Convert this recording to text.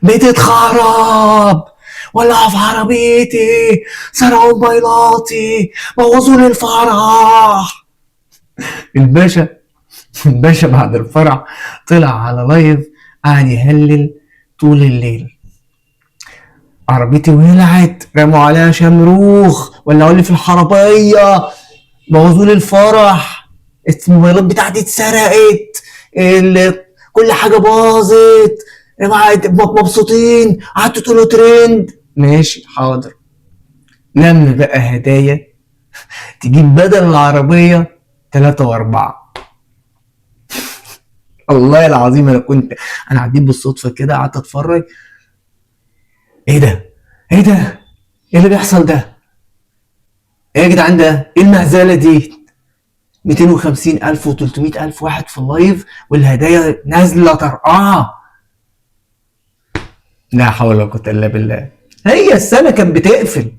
بيتي اتخرب، ولعوا في عربيتي، سرقوا موبايلاتي، بوظوا لي الفرح. الباشا الباشا بعد الفرح طلع على live، قعد يهلل طول الليل. عربيتي ولعت، رموا عليها شمروخ، ولعوا لي في العربية، بوظوا لي الفرح، الموبايلات بتاعتي اتسرقت، كل حاجة باظت. يا جماعة مبسوطين، قعدتوا تقولوا ترند، ماشي حاضر. لم بقى هدايا تجيب بدل العربية 3 و4. والله العظيم انا كنت عديت بالصدفة كده، قعدت اتفرج، ايه ده؟ ايه ده؟ ايه اللي بيحصل ده؟ ايه يا جدعان ده؟ ايه المهزلة دي؟ 250 ألف و300 ألف واحد في ال live، والهدايا نازلة طرقعة. لا حول ولا قوة إلا بالله. هي السنة كانت بتقفل.